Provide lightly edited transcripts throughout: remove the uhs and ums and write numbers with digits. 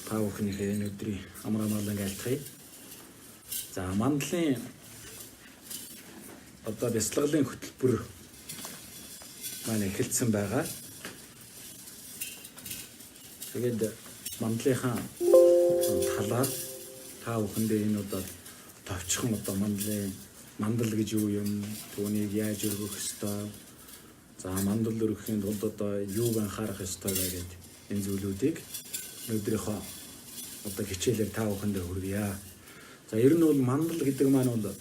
Та бүхнийхээ энэ өдрийн амар амгалан айлтгая. За мандлын одоо бясалгалын хөтөлбөр маань эхэлсэн байгаа. Тэгээд мандлынхаа талаар та бүхэндээ энэ удаад товчхон одоо мандлын мандал гэж юу юм, түүнийг яаж өргөх ёстой, за мандал өргөхийн тулд одоо юуг анхаарах ёстой вэ гэд энэ зүйлүүдийг өнөөдрийнхөө одоо хичээлээр та бүхэндээ хүргье. За ер нь бол мандал гэдэг маань бол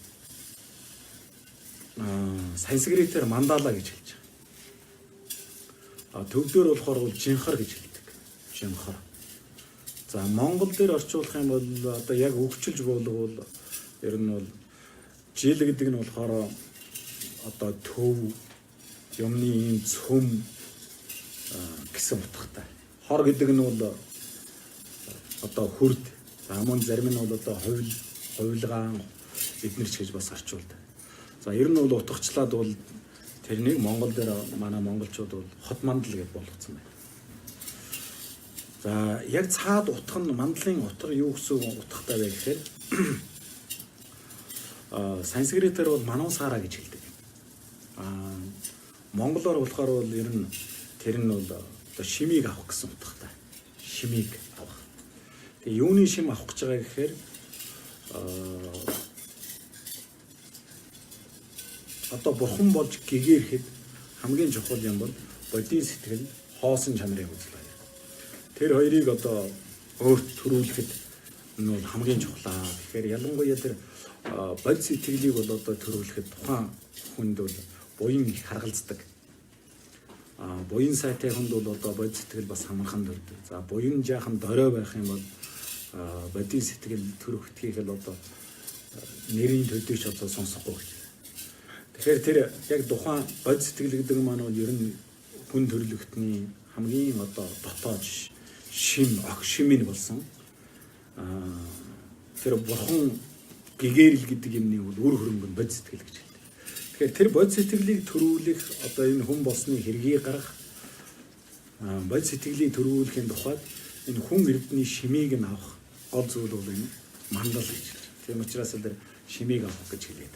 санскритээр мандала гэж хэлж байгаа. А төвдөр болохоор бол жинхар гэж хэлдэг. Жинхар. За Монгол дээр орчуулах юм бол одоо яг өгчилж буулгавал ер нь бол жил гэдэг нь болохоор одоо төв юмны ийм цөм гэсэн утгатай. Хор гэдэг нь бол одоо хүрд. За мөн зарим нь бол одоо хувил, хувилгаан эднэр ч гэж бас орчуулдаг. За ер нь бол утгачлаад бол тэрнийг Монгол дээр манай монголчууд бол хот мандал гэж болгоцсон байна. За яг цаад утга нь мандлын утга юу гэсэн утгатай вэ гэхээр санскритээр бол манусара гэж хэлдэг. Монголоор болохоор бол ер нь тэр нь бол одоо шимийг авах гэсэн утгатай. Шимийг авах. Тэгээ юуны шим авах гэж байгаа гэхээр одоо бурхан болж гэгэрхэд хамгийн чухал юм бол бодийн сэтгэл, хоосон чанарын үзэл хоёр. Тэр хоёрыг одоо өөрт төрүүлэхэд нь бол хамгийн чухлаа. Тэгэхээр ялангуяа тэр бод сэтгэлийг бол одоо төрүүлэхэд тухайн хүнд бол буян их харгалздаг. Буян сайтай хүнд бол одоо бод сэтгэл бас хамархан төрдөг. За буян жаахан дорой байх юм бол бодийн сэтгэл төрөх хөтгийг л одоо нэрийн төдийч одоо сонсохгүй гэж. Тэгэхээр тэр яг тухайн бод сэтгэл гэдэг маань бол ер нь хүн төрлөختний хамгийн одоо дотоод шим ох шимийн болсон. Тэр бурхан гэгэрэл гэдэг юмны бол үр хөрөнгө нь бод сэтгэл гэж хэлдэг. Тэгэхээр тэр бод сэтгэлийг төрүүлэх одоо энэ хүн болсны хэргийг гаргах бод сэтгэлийг төрүүлэхийн тухайд энэ хүн эрдний шимийг нь авах гол зүйл бол энэ мандал гэж хэлж. Тийм учраас тэр шимийг авах гэж хэлээд.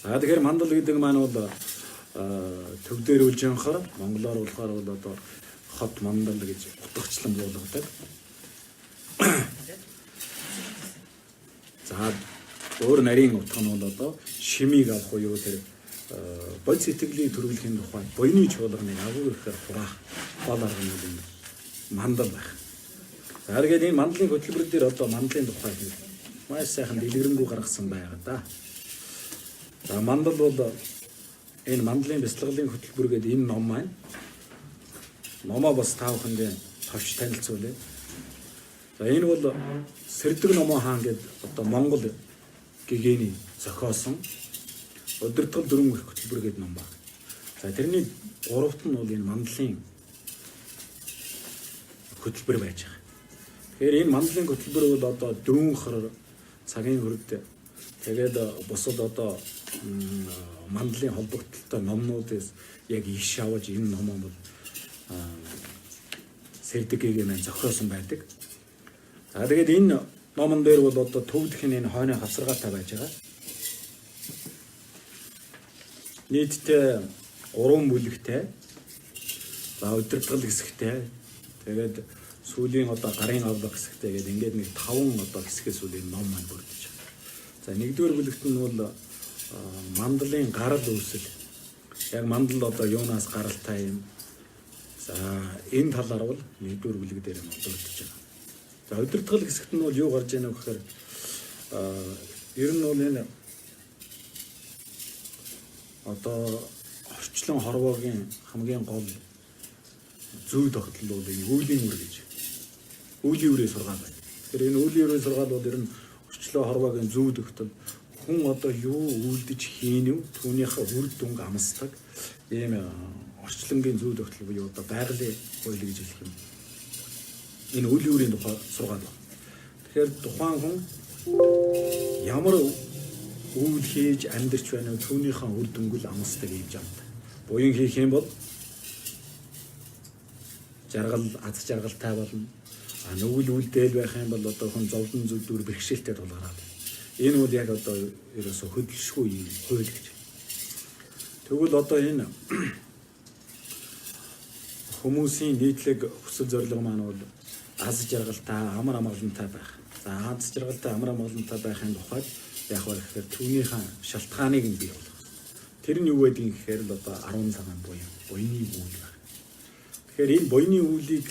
За тэгэхээр мандал гэдэг маань бол төв дээр үл жонхор, монголоор болохоор бол одоо хот мандал гэж утгачлан буулгадаг. За өөр нарийн утга нь бол одоо шимийг авах уу тэр бод сэтгэлийн төрүүлэхийн тухай буйны чуулганыг агуу ихээр хураах гол арга нь бол мандал байх. За тэгээд энэ мандлын хөтөлбөр дээр одоо мандлын тухай маш сайхан дэлгэрэнгүй гаргасан байгаа да. За мандал бол энэ мандлын бясалгалын хөтөлбөр гэдэг энэ ном маань номоо бас та бүхэндээ товч танилцуулъя. За энэ бол Сэрдэг номоо хаан гэдэг одоо Монгол гэгээний зохиосон удирдгал дөрвөн их хөтөлбөр гэдэг ном байна. За тэрний гуравт нь бол энэ мандлын хөтөлбөр байж байгаа. Тэгэхээр энэ мандлын хөтөлбөр бол одоо дөрвөн хор цагийн хөрөд тэгээд бусад одоо мандлын холбогдлолтой номнуудаас яг иш аваж энэ номоо бол Сэрдэг гэгээ маань зохиосон байдаг. За тэгээд энэ номон дээр бол одоо төвдөх нь энэ хойны хавсаргаатай байж байгаа. Нийтдээ 3 бүлэгтэй. За удирдгал хэсэгтэй. Тэгээд сүүлийн одоо гарын авлага хэсэгтэй гэдэг ингээд нэг 5 одоо хэсгээс үл энэ ном маань бүрдэж байгаа. За нэгдүгээр бүлэгт нь бол мандлын гарал үүсэл. Яг мандал одоо юунаас гаралтай юм. За энэ талаар бол нэгдүгээр бүлэг дээр нь дурдж байгаа. За удирдгал хэсэгт нь бол юу гарч ийнэ гэхээр ер нь бол энэ одоо орчлон хорвоогийн хамгийн гол зүй тогтол бол энэ үүлийн үр гэж. Үүлийн үрээ сургаал байна. Тэгэхээр энэ үүлийн үрээ сургаал бол ер нь орчлон хорвоогийн зүй тогтол хүн одоо юу үйлдэж хийнв түүнийхээ үр дүнг амсдаг ийм орчлонгийн зүй тогтол буюу одоо байгалийн хууль гэж хэлэх юм. Энэ үүлийн үрийн тухай сургаал байна. Тэгэхээр тухайн хүн ямар үйл хийж амьдарч байна вэ түүнийхээ үр дүнг л амсдаг ийм жамтай. Буян хийх юм бол жаргал аз жаргалтай болно. А нүгэл үлдээл байх юм бол одоо хүн зовлон зүдүр бэрхшээлтэй тулгараад. Энэ бол яг одоо ерөөсө хөдөлшгүй юм хууль гэж. Тэгвэл одоо энэ хүмүүсийн нийтлэг хүсэл зорилго маань бол аз жаргалтай, амар амгалантай байх. За, аз жаргалтай, амар амгалантай байхын тухайд яг вэ гэхээр түүнийхээ шалтгааныг нь бий болгох. Тэр нь юу гэдгийг гэхээр л одоо 10 цагаан буян, буяны үйл байна. Тэгэхээр энэ буяны үйлийг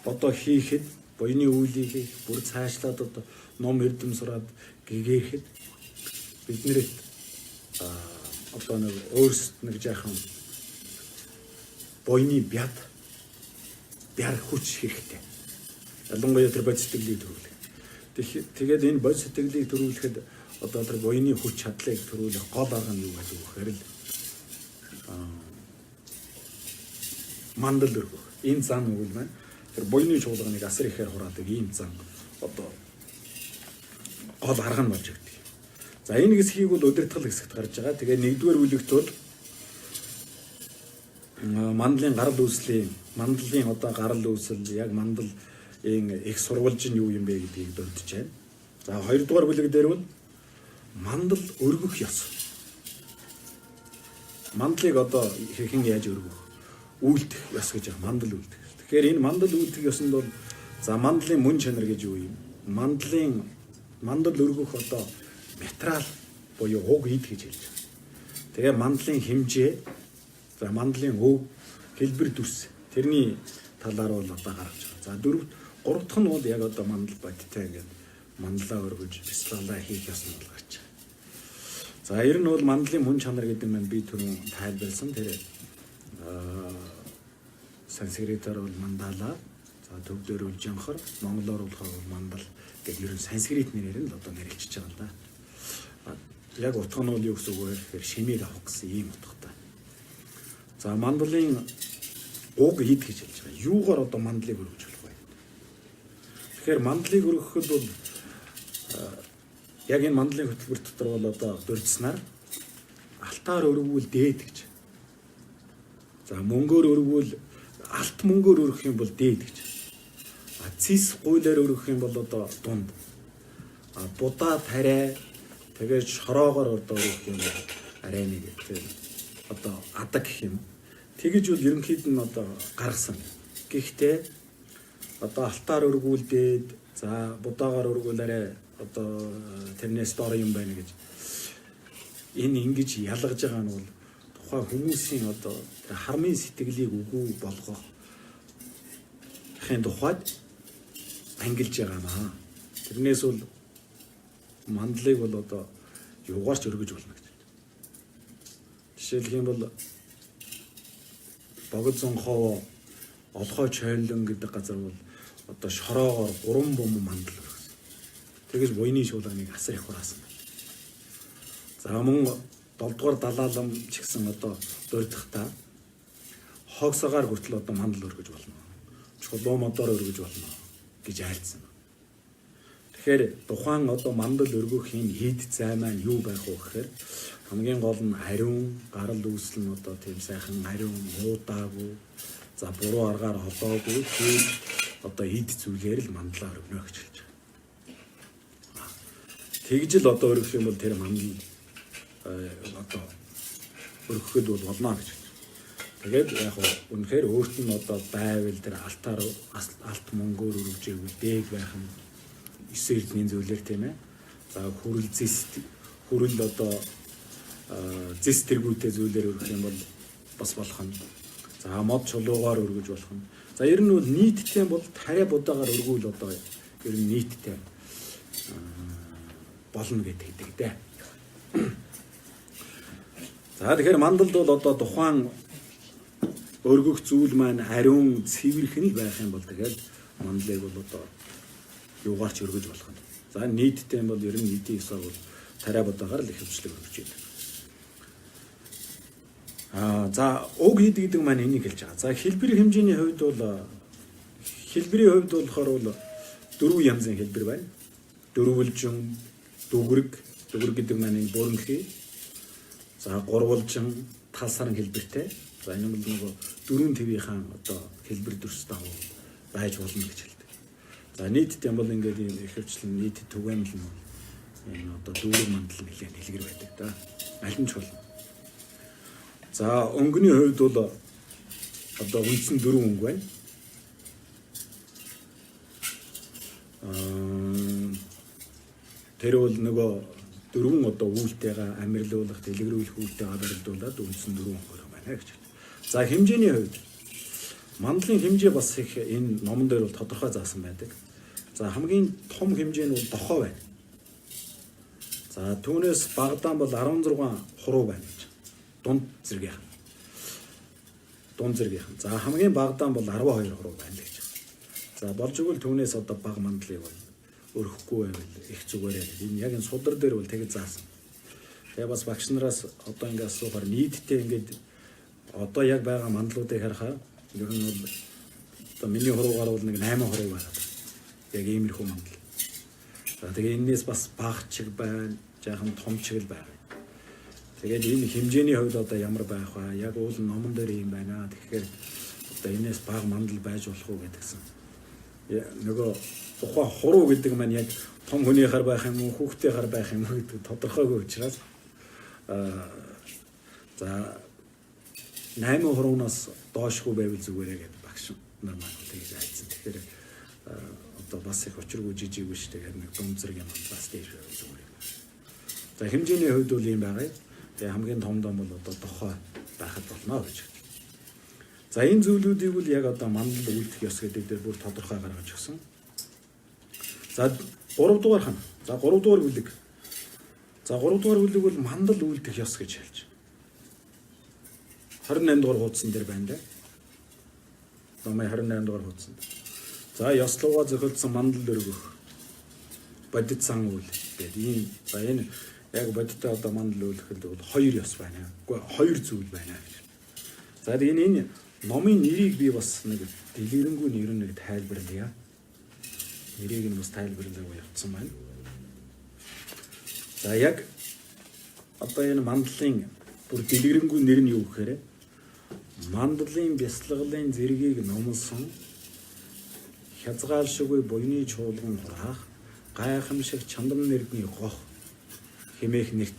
одоо хийхэд, буяны үйлийг хийх, бүр цаашлаад одоо ном эрдэм сураад гэгээхэд биднэрт одоо нэг өөрсдөд нэг жаахан буяны бяд бяр хүч хэрэгтэй. Ялангуяа тэр бод сэтгэлийг төрүүлэх. Тэгээд энэ бод сэтгэлийг төрүүлэхэд одоо тэр буяны хүч чадлыг төрүүлэх гол арга нь юу гэдэг вэ гэхээр л мандал өргөх. Энэ зан үйл маань тэр буяны чуулганыг асар ихээр хураадаг ийм зан одоо гол арга нь болж өгдөг. За, энэ хэсгийг бол удирдгал хэсэгт гарч байгаа. Тэгээ нэгдүгээр бүлэгт бол мандлын гарал үүслийн, мандлын одоо гарал үүсэл, яг мандал энэ их сурвалж нь юу юм бэ гэдгийг дурдж байна. За, хоёрдугаар бүлэг дээр бол мандал өргөх ёс. Мандлыг одоо хэрхэн яаж өргөх, үйлдэх ёс гэж байгаа. Мандал үйлдэх. Тэгэхээр энэ мандал үйлдэх ёсонд бол за мандлын мөн чанар гэж юу юм? Мандлын мандал өргөх одоо материал буюу уг эд гэж хэлж байгаа. Тэгээ мандлын хэмжээ, за мандлын өв, хэлбэр дүрс тэрний талаар бол одоо гаргаж байгаа. За, дөрөв гурав дахь нь бол яг одоо мандал бодтой ингээд мандлаа өргөж бяцлаглаа хийх ёс нь бол гарч байгаа. За, ер нь бол мандлын мөн чанар гэдэг нь би түрүүн тайлбарласан. Тэр санскритаар бол мандала, за төв дээр бол жонхор, монголоор болохоор мандал гэдэг ер нь санскрит нэрээр нь л одоо нэрлэж байгаа юм да. Яг утга нь бол юу гэсэн үг вэ гэхээр шимийг авах гэсэн ийм утгатай. За, мандалын уг эд гэж хэлж байгаа. Юугаар одоо мандлыг өргөж болох вэ? Тэгэхээр мандлыг өргөхөд бол яг энэ мандлын хөтөлбөр дотор бол одоо дурдсанаар алтаар өргөвөл дээд гэж. За, мөнгөөр өргөвөл, алт мөнгөөр өргөх юм бол дээд гэж. А цис гуйлаар өргөх юм бол одоо дунд. А будаа тариа тэгээд шороогоор одоо өргөх юм бол арай нэг тийм одоо адаг гэх юм. Тэгэж бол ерөнхийд нь одоо гаргасан. Гэхдээ одоо алтаар өргүүлдээд, за будаагаар өргүүл арай одоо тэрнээс дор юм байна гэж энэ ингэж ялгаж байгаа нь бол тухайн хүмүүсийн одоо тэр хармын сэтгэлийг үгүй болгох тухайд ангилж байгаа маа. Тэрнээс бол мандлыг бол одоо юугаар ч өргөж болно гэж. Жишээлх юм бол Богд зонхоо Олхой чойлон гэдэг газар бол одоо шороогоор 3 бум мандал өргөсөн. Тэгэж буйны шуулганыг асар их хураасан байна. За, мөн 7 дугаар далаалам ч гэсэн одоо дурдахдаа хог сагаар хүртэл одоо мандал өргөж болно. Чулуу модоор өргөж болно гэж айлцсан. Тэгэхээр тухайн одоо мандал өргөхийн хэд зай маань юу байх вэ гэхээр хамгийн гол нь ариун гарал үүсэл нь одоо тийм сайхан ариун, муудаагүй, за буруу аргаар холоогүй тийм одоо эд зүйлээр л мандлаа өргөнө гэж хэлж байгаа. Тэгж л одоо өргөх юм бол тэр мандал одоо өргөхөд бол болно гэж. Тэгээд яг үнэхээр өөрт нь одоо байвал тэр алтаар, алт мөнгөөр өргөж ивэл дээг байх нь 9 эрдний зүйлээр тийм ээ. За, хүрэл зэс, хүрэл одоо зэс тэргүүтэй зүйлээр өргөх юм бол бас болох нь. За, мод чулуугаар өргөж болох нь. За, ер нь бол нийтдээ бол тариа будаагаар өргүүл одоо ер нь нийтдээ болно гэдэг дээ. За, тэгэхээр мандалд бол одоо тухайн өргөх зүйл маань ариун, цэвэрхэн л байх юм бол тэгэл мандлыг бол одоо юугаар ч өргөж болох нь. За, нийтдээ бол ер нь нийтийн ёсоор бол тариа будаагаар л их хвчлэг өргөж байдаг. За, уг хэд гэдэг маань энийг хэлж байгаа. За, хэлбэр хэмжээний хувьд бол, хэлбэрийн хувьд болохоор бол дөрвөн янзын хэлбэр байна. Дөрвөлжин, дүгрэг, дүгрэг гэдэг маань энэ бүрэнхий. За, гурвалжин, тал саран хэлбэртэй. За, энэ бол нөгөө дөрвөн твийнхаа одоо хэлбэр дүрс дагуу байж болно гэж хэлдэг. За нийтд юм бол ингээд ийм ихэвчлэн нийт түгээмэл нь энэ одоо дүүрэг мандал нэлээд дэлгэр байдаг да. Аль нь чухал. За өнгөний хувьд бол одоо үндсэн дөрвөн өнгө байна. Тэр бол нөгөө дөрвөн одоо үйлтэйгээ амирлуулах, дэлгэрүүлэх үйлтэйгээ барилдуулаад үндсэн дөрвөн өнгөөр байна гэж. За хэмжээний хувьд мандлын хэмжээ бас их энэ номон дээр бол тодорхой заасан байдаг. За хамгийн том хэмжээ нь бол дохоо байна. За түүнээс багадаан бол 16 хуруу байна гэж. Дунд зэргийнх. Дунд зэргийнх. За хамгийн багадаан бол 12 хуруу байна гэж. За болж игэл түүнээс одоо бага мандлыг бол өрөхгүй байвал их зүгээрээ. Энэ яг энэ судар дээр бол тэгж заасан. Тэгээ бас багш нараас одоо ингээд асуухаар нийтдээ ингээд одоо яг байгаа мандлуудыг харахаар ер нь бол одоо миний хуруугаар бол нэг 8 хуруу байгаа. Яг иймэрхүү мандал. За тэгээ энээс бас бага чиг байна, жаахан том чиг л байгаа. Тэгээд энэ хэмжээний хувьд одоо ямар байх вэ? Яг уул номон дээр юм байна. Тэгэхээр одоо энээс бага мандал байж болох уу гэдгсэн. Нөгөө тухайн хуруу гэдэг маань яг том хүнийхэр байх юм уу, хүүхдийнхэр байх юм уу гэдэг тодорхойгүй учраас за 8 хуруунаас доошгүй байвал зүгээрээ гэдэг багш нар маань тэгж айцсан. Тэгэхээр одоо бас их учиргүй жижиг биш, тэгээд нэг дунд зэрэг юм бас дээш байвал зүгээр. За хэмжээний хувьд бол ийм байгаа. Тэгээ хамгийн том дом бол одоо дохой байхад болно гэж. За энэ зүйлүүдийг бол яг одоо мандал үлдэх ёс гэдэг дээр бүр тодорхой гаргаж өгсөн. За 3 дугаар хан. За 3 дугаар бүлэг. За 3 дугаар бүлэг бол мандал үлдэх ёс гэж хэлж. 28 дугаар хуудсан дээр байна да. Номын 28 дугаар хуудсанд. За ёслууга зохиолдсон мандал өргөх бодит сан үйл гэдэг ийм. За энэ яг бодиттой одоо мандал үлдэхэд бол хоёр ёс байна. Үгүй хоёр зүйл байна гэж. За энэ энэ номын нэрийг би бас нэг дэлгэрэнгүй нэр нэг тайлбарлая. Нэрийг нь бас тайлбарлаагүй явцсан байна. За яг одоо энэ мандлын бүр дэлгэрэнгүй нэр нь юу гэхээр мандлын бясалгалын зэргийг номлосон хязгаарлашгүй буйны чуулган хураах гайхамшиг чандам нэрдний гох хэмээх нэрт.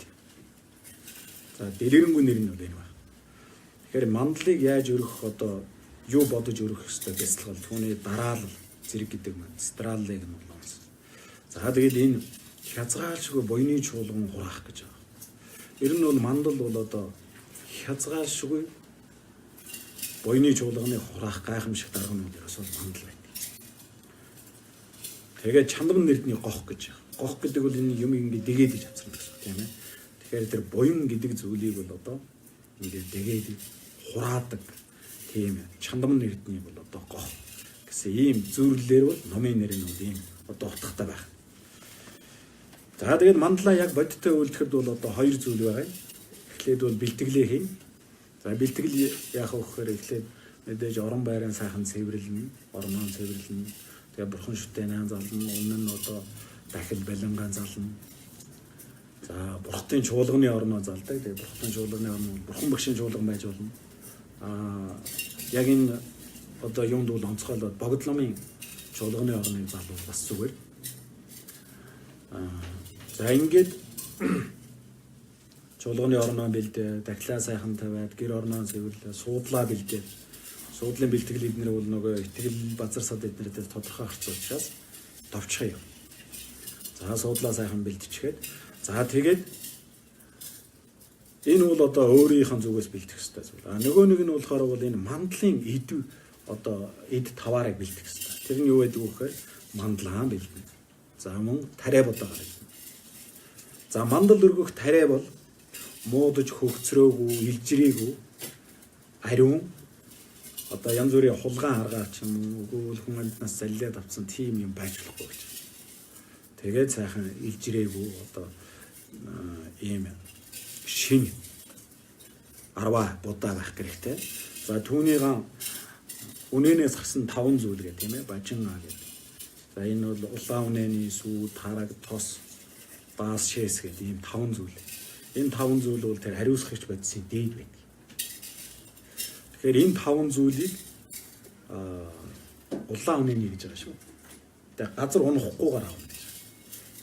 За дэлгэрэнгүй нэр нь бол энэ байна. Тэгэхээр мандлыг яаж өргөх одоо юу бодож өргөх ёстой бясалгал түүний дараалал зэрэг гэдэг маань стралыг нь номлосон. За тэгэл энэ хязгаарлашгүй буйны чуулган хураах гэж байгаа. Ер нь бол мандал бол одоо хязгаарлашгүй буйны чуулганы хураах гайхамшиг дарга нь бол ерөөсөө мандал байдаг. Тэгээд чандам нэрдний гох гэж. Гох гэдэг бол энэ юм ингээд дэгээд иж авцарна гэсэн үг тийм ээ. Тэгэхээр тэр буян гэдэг зүйлийг бол одоо ингээд дэгээд хураадаг тийм чандам нэрдний бол одоо гох гэсэн ийм зүрлэлээр бол номын нэр нь бол ийм одоо утгатай байх. За тэгээд мандлаа яг бодиттой үлдэхэд бол одоо хоёр зүйл байгаа юм. Эхлээд бол бэлтгэлээ хийн. За бэлтгэл яах вэ гэхээр эхлээд мэдээж орон байран сайхан цэвэрлэнэ, орноо цэвэрлэнэ. Тэгээ бурхан шүтэнэ зална, өмнө нь одоо дахил балингаан зална. За бурхтын чуулганы орноо залдаг. Тэгээ бурхтын чуулганы орно бол бурхан багшийн чуулган байж болно. Аа яг энэ одоо юунд бол онцгойлоод богдломын чуулганы орныг залвал бас зүгээр. Аа за ингээд чуулганы орноо бэлдээ, дахлаа сайхан тавиад, гэр орноо цэвэрлээ, суудлаа бэлдээ. Суудлын бэлтгэл эднэр бол нөгөө итгэл базар сад эднэр дээр тодорхой гарцсан учраас товчхон юм. За суудлаа сайхан бэлтчихэд за тэгээд энэ бол одоо өөрийнхөө зүгээс бэлтгэх ёстой зүйл. А нөгөө нэг нь болохоор бол энэ мандлын эд одоо эд таваарыг бэлтгэх ёстой. Тэр нь юу байдаг вэ гэхээр мандлаан бэлдэнэ. За мөн тариа бодоо гаргана. За мандал өргөх тариа бол муудаж хөгцрөөгүй, илжрээгүй ариун одоо янз бүрийн хулгайн аргаа ч юм уу үгүй хүн амьтнаас заллиад авсан тийм юм байж болохгүй гэж. Тэгээд сайхан илжрээгүй одоо ийм шин арваа будаа байх хэрэгтэй. За түүнийг үнэнээс гарсан таван зүйл гэх тийм ээ бажин а гэдэг. За энэ бол улаан үнэний сүү, тараг, тос, баас, шээс гэдэг ийм таван зүйл. Энэ таван зүйл бол тэр хариуцлагч бодисын дээд байдаг. Тэгэхээр энэ таван зүйлийг улаан үнэний гэж байгаа шүү. Тэгээ газар унахгүйгээр авна гэж.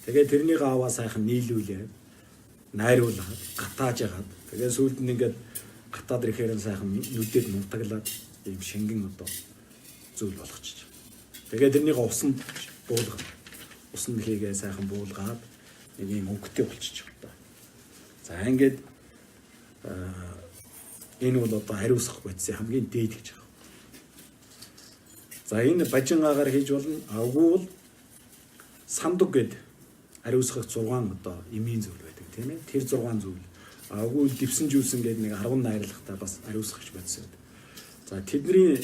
Тэгээ тэрнийг аваа сайхан нийлүүлээд найруулад гатааж ягаад тэгээ сүүлд нь ингээд гатаад ирэхээр сайхан нүдэд нутаглаад ийм шингэн одоо зүйл болгочих. Тэгээ тэрнийг усанд буулгана. Усанд хийгээ сайхан буулгаад нэг ийм өнгөтэй болчих та. За ингээд энэ бол одоо хариуцах бодисын хамгийн дээд гэж байгаа. За энэ бажин агаар хийж болно. Аггүй бол сандуг гэд ариусгах 6 одоо эмийн зүйл байдаг тийм ээ. Тэр 6 зүйл. Аггүй дэвсэн жүүлсэн гэд нэг 10 найрлагатай бас ариусгагч бодис байдаг. За тэдний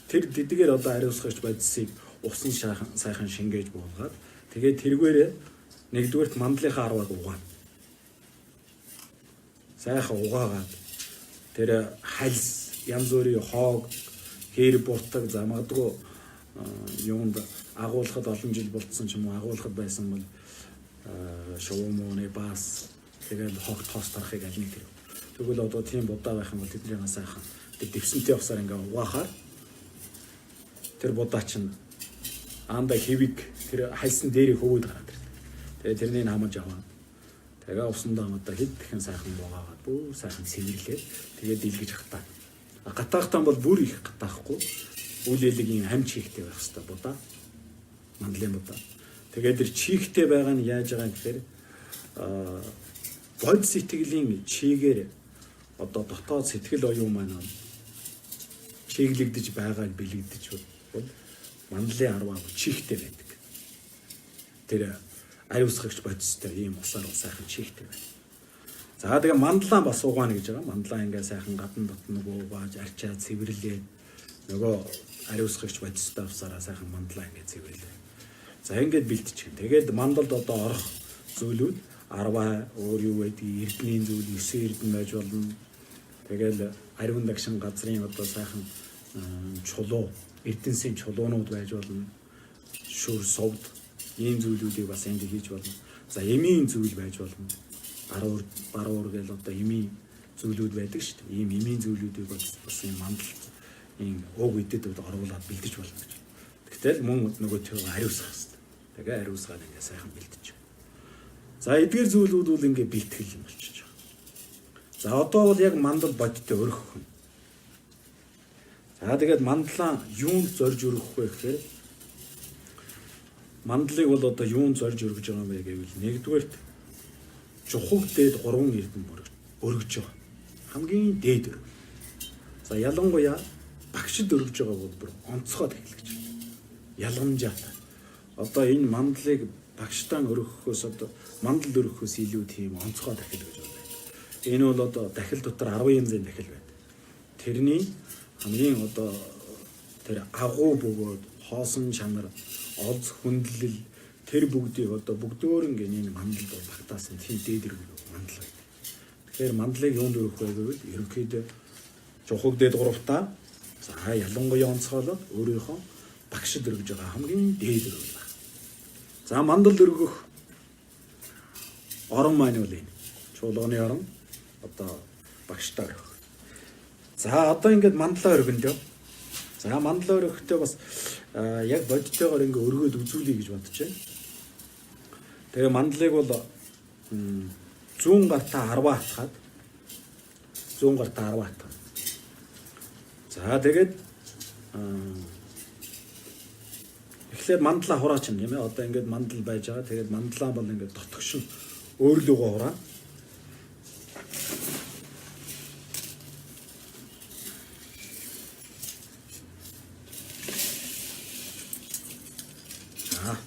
тэр тэдгээр одоо ариусгагч бодисыг усан сайхан шингээж буулгаад тэгээд тэргээрээ нэгдүгээрт мандлынхаа арваг угаана. Сайхан угаагаад тэр хальс янз бүрийн хоог хэр буртаг за магадгүй юунд агуулхад олон жил болцсон ч юм уу агуулхад байсан бол шуумууны бас тэгэл хог тоос тарахыг аль нэг тэр. Тэгвэл одоо тийм будаа байх юм бол тэднийг сайхан тэр дэвсэнтэй явсаар ингээ угаахаар тэр будаа чинь аанда хэвийг тэр хальсан дээрийг хөвөөд гараад ирдэг. Тэгээ тэрнийг хамаж аваад тэгээ усандаа одоо хэд дахин сайхан буугаад бүр сайхан цэвэрлээд тэгээ дийлгэж хатаа. Гатаахтан бол бүр их гатаахгүй үл элегийн амж хийхтэй байх хэвээр будаа. Мандлын будаа. Тэгээд тэр чийхтэй байгаа нь яаж байгаа юм гэхээр бод сэтгэлийн чигээр одоо дотоод сэтгэл оюун маань чиглэгдэж байгааг бэлэгдэж бол мандлын арваа чийхтэй байдаг. Тэр ариусгагч бодистой ийм усаар сайхан чийхтэй байна. За тэгээ мандлаа бас угаана гэж байгаа. Мандлаа ингээ сайхан гадна дотн нөгөө угааж арчаа цэвэрлээд нөгөө ариусгагч бодистой усаараа сайхан мандлаа ингээ цэвэрлээ. За ингээд бэлтчих. Тэгээд мандалд одоо орох зүйлүүд арваа өөр юу байдгийг эрдэнийн зүйл 9 эрдэнэ байж болно. Тэгэл ариун дагшин газрын одоо сайхан чулуу, эрдэнсийн чулуунууд байж болно. Шүр, сувд ийм зүйлүүдийг бас энд хийж болно. За эмийн зүйл байж болно. Баруур гэл одоо эмийн зүйлүүд байдаг шүү дээ. Ийм эмийн зүйлүүдийг бас ийм мандал ийм уг идэд оруулаад бэлдэж болно гэж. Тэгтэл мөн нөгөө тэр хариуцах хэрэгтэй. Тэгээ хариуцгаад ингээ сайхан бэлдэж. За эдгээр зүйлүүд бол ингээ бэлтгэл юм болчихж байгаа. За одоо бол яг мандал бодтой өргөх хүн. За тэгээд мандлаа юунд зорж өргөх вэ гэхээр мандлыг бол одоо юунд зорж өргөж байгаа юм бэ гэвэл нэгдүгээрт жухаг дээд 3 эрдэм өргөж байгаа. Хамгийн дээд өргө. За ялангуяа багшд өргөж байгаа бол бүр онцгой дахил гэж. Ялгамжаатай. Одоо энэ мандлыг багштан өргөхөөс одоо мандал өргөхөөс илүү тийм онцгой дахил гэж байна. Энэ бол одоо дахил дотор 10 янзын дахил байдаг. Тэрний хамгийн одоо тэр агуу бөгөөд хоосон чанар, олз хүндлэл тэр бүгдийг одоо бүгдөөр ингээд энэ мандалд бол багтаасан тийм дээд өргөл мандал байдаг. Тэгэхээр мандлыг юунд өргөх вэ гэвэл ерөнхийдөө жухаг дээд гуравтаа за ялангуяа онцгойлоод өөрийнхөө багшд өргөж байгаа хамгийн дээд өргөл байна. За мандал өргөх орон маань бол энэ чуулганы орон одоо багштай өргөх. За одоо ингээд мандлаа өргөндөө. За мандлаа өргөхдөө бас яг бодтойгоор ингээ өргөөд үзүүлье гэж бодож байна. Тэгээ мандлыг бол зүүн гартаа 10 хатгаад зүүн гартаа 10 хатгаад. За тэгээд эхлээд мандлаа хураач юм тийм ээ. Одоо ингээд мандал байж байгаа. Тэгээд мандлаа бол ингээд дотгошин өөрлөгөө хураа. За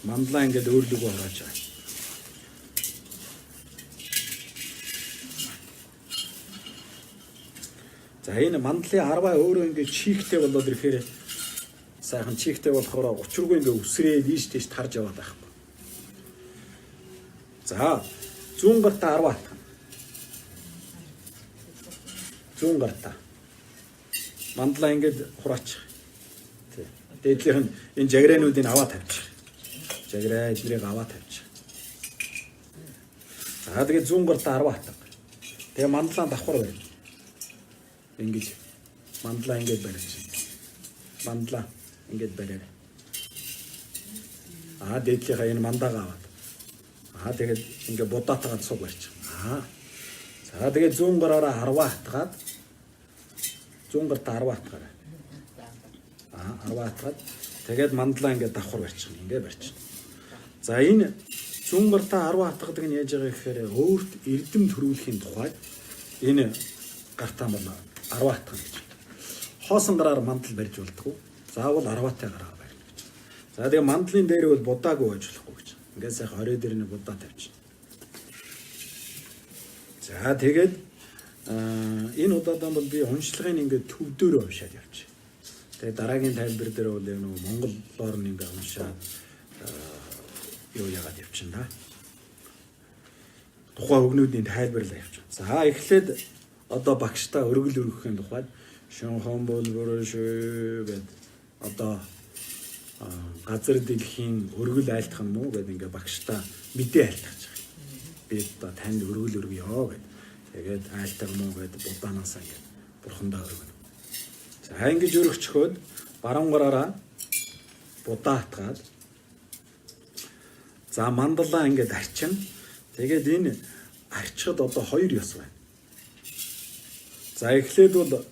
мандлаа ингээд өөрлөгөө хурааж байгаа. За энэ мандлын арваа өөрөө ингээд чийхтэй болоод ирэхээр сайхан чийхтэй болохоор учиргүй ингээд үсрээд ийш тийш тарж яваад байхгүй. За зүүн гартаа 10 хатгана. Зүүн гартаа. Мандлаа ингээд хураачих. Тий. Дээдлийнх нь энэ жаграануудыг аваа тавьчих. Жаграа эднэрийг аваа тавьчих. За тэгээд зүүн гартаа 10 хатга. Тэгээ мандлаа давхар байна. Ингэж мандлаа ингээд бариад. Мандлаа ингээд бариад. Аа дээдлийнхаа энэ мандагаа аваад. Аа тэгээд ингээ будаатайгаа цуг барьчих. Аа. За тэгээд зүүн гараараа 10 хатгаад зүүн гартаа 10 хатгаарай. Аа 10 хатгаад тэгээд мандлаа ингээ давхар барьчих. Ингээ барьчих. За энэ зүүн гартаа 10 хатгадаг нь яаж байгаа гэхээр өөрт эрдэм төрүүлэхийн тухай энэ гартаа бол 10 хатгана гэж. Хоосон гараар мандал барьж болдгоо. Заавал 10-аатай гараа барина гэж. За тэгээ мандлын дээр бол будаагүй байж болохгүй гэж. Ингээд сайхан хорой дээр нэг будаа тавьчих. За тэгээд энэ удаадаа бол би уншлагын ингээд төв дээр уншаад явчих. Тэгээ дараагийн тайлбар дээр бол яг нөгөө монголоор нь ингээд уншаад юу яагаад явчихна да. Тухайн өгнүүдийн тайлбарлаа явчих. За эхлээд одоо багштай өргөл өргөхийн тухайд шонхон бол бүршөө гэд одоо газар дэлхийн өргөл айлтгах юм уу гэд ингээ багштай мэдээ айлтгах байгаа. Би одоо танд өргөл өргөё гэд. Тэгээд айлтгах юм уу гэд будаанасаа ингээ бурхандаа өргөнө. За ингэж өргөчхөөд баруун гараараа будаа атгаад за мандалаа ингээд арчин. Тэгээд энэ арчхад одоо хоёр ёс байна. За эхлээд бол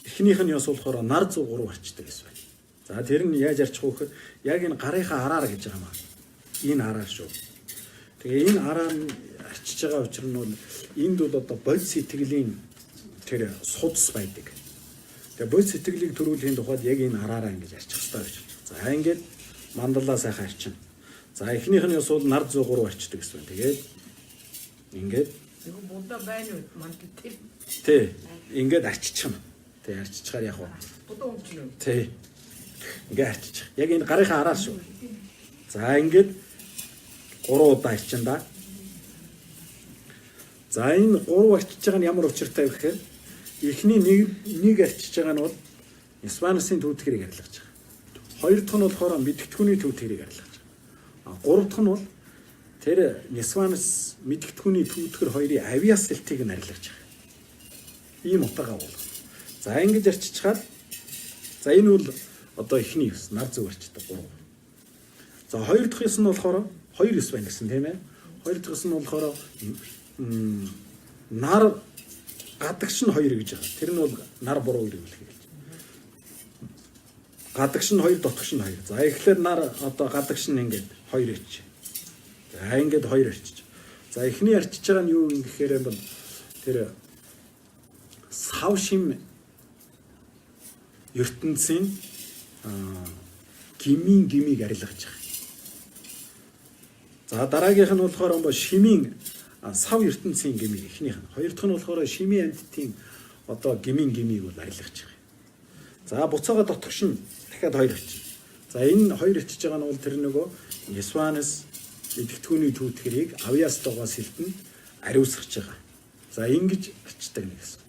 эхнийх нь ёс болохоор нар 103 арчдаг ёс байна. За тэр нь яаж арчих вэ гэхээр яг энэ гарынхаа араар гэж байгаа юм аа. Энэ араар шүү. Тэгээ энэ араар нь арчиж байгаа учир нь бол энд бол одоо бодит сэтгэлийн тэр судас байдаг. Тэгээ бодит сэтгэлийг төрүүлэхийн тухайд яг энэ араараа ингэж арчих хэрэгтэй гэж байна. За ингээд мандалаа сайхан арчина. За эхнийх нь ёс бол нар 103 арчдаг гэсэн. Тэгээд ингээд Нөгөө будаа байна уу мандал тэр. Тий. Ингээд арччих юм. Тий, арччихаар яг уу. Будаа өмчнө. Тий. Ингээ арччих. Яг энэ гарынхаа араар шүү. За ингээд 3 удаа арчин да. За энэ 3 арчиж байгаа нь ямар учиртай вэ гэхээр эхний нэг арчиж байгаа нь бол Испанисын түүтгэрийг арилгаж байгаа. Хоёр дахь нь болохоор мэдгэдэгхүүний түүтгэрийг арилгаж байгаа. А гурав дахь нь бол тэр Нисванс мэдгэдэгхүүний түүтгэр хоёрын авиасэлтийг нь арилгаж байгаа. Ийм утга агуулга. За ингэж арчичхаад за энэ бол одоо эхний ёс нар зөв арчдаг 3. За хоёр дахь ёс нь болохоор хоёр ёс байна гэсэн тийм ээ. Хоёр дахь ёс нь болохоор нар гадагш нь хоёр гэж байгаа. Тэр нь бол нар буруу хэрэглэх гэж. Гадагш нь хоёр, дотгош нь хоёр. За эхлээд нар одоо гадагш нь ингээд хоёр арчиж. За ингээд хоёр арчиж. За эхний арчиж байгаа нь юу юм гэхээр бол тэр сав шим ертөнцийн гмийн гмийг арилгаж байгаа. За дараагийнх нь болохоор шимийн сав ертөнцийн гмийг эхнийх нь. Хоёр дахь нь болохоор шимийн амьтдын одоо гмийн гмийг бол арилгаж байгаа. За буцаага дотгош нь дахиад хоёр арчиж. За энэ хоёр арчиж байгаа нь бол тэр нөгөө Нисванес идэвхтэйний түүтгэрийг авьяастайгаа сэлтэн ариусгаж байгаа. За ингэж арчдаг нэг гэсэн.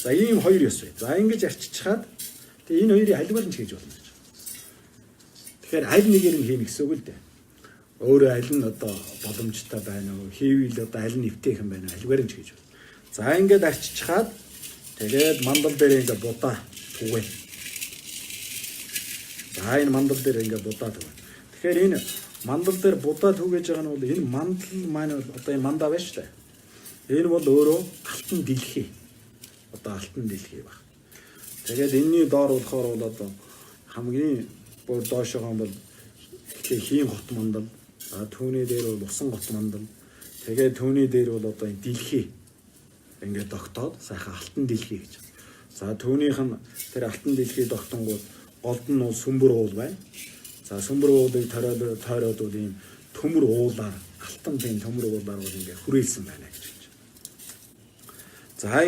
За ийм хоёр ёс бай. За ингэж арчичхаад тэгээ энэ хоёрыг альвар нь ч хийж болно гэж. Тэгэхээр аль нэгээр нь хийнэ гэсэн үг л дээ. Өөрөө аль нь одоо боломжтой байна уу? Хийвэл одоо аль нь эвтэйхэн байна уу? Альвар нь ч хийж болно. За ингээд арчичхаад тэгээд мандал дээр ингээд будаа түгээ. За энэ мандал дээр ингээд будаа түгээ. Тэгэхээр энэ мандал дээр будаа түгээж байгаа нь бол энэ мандал маань бол одоо энэ мандаа байна шүү дээ. Энэ бол өөрөө алтан дэлхий. Одоо алтан дэлхий баг. Тэгээд энэний доор болохоор бол одоо хамгийн бүр доошоогоо бол эхлээ хийн хот мандал. За түүний дээр бол усан гот мандал. Тэгээд түүний дээр бол одоо энэ дэлхий ингээд тогтоод сайхан алтан дэлхий гэж. За түүнийх нь тэр алтан дэлхий тогтонгууд голд нь бол сүмбэр уул байна. За сүмбэр уулыг тойроод бол ийм төмөр уулаар алтан тийм төмөр уулаар бол ингээд хүрээлсэн байна гэж хэлж. За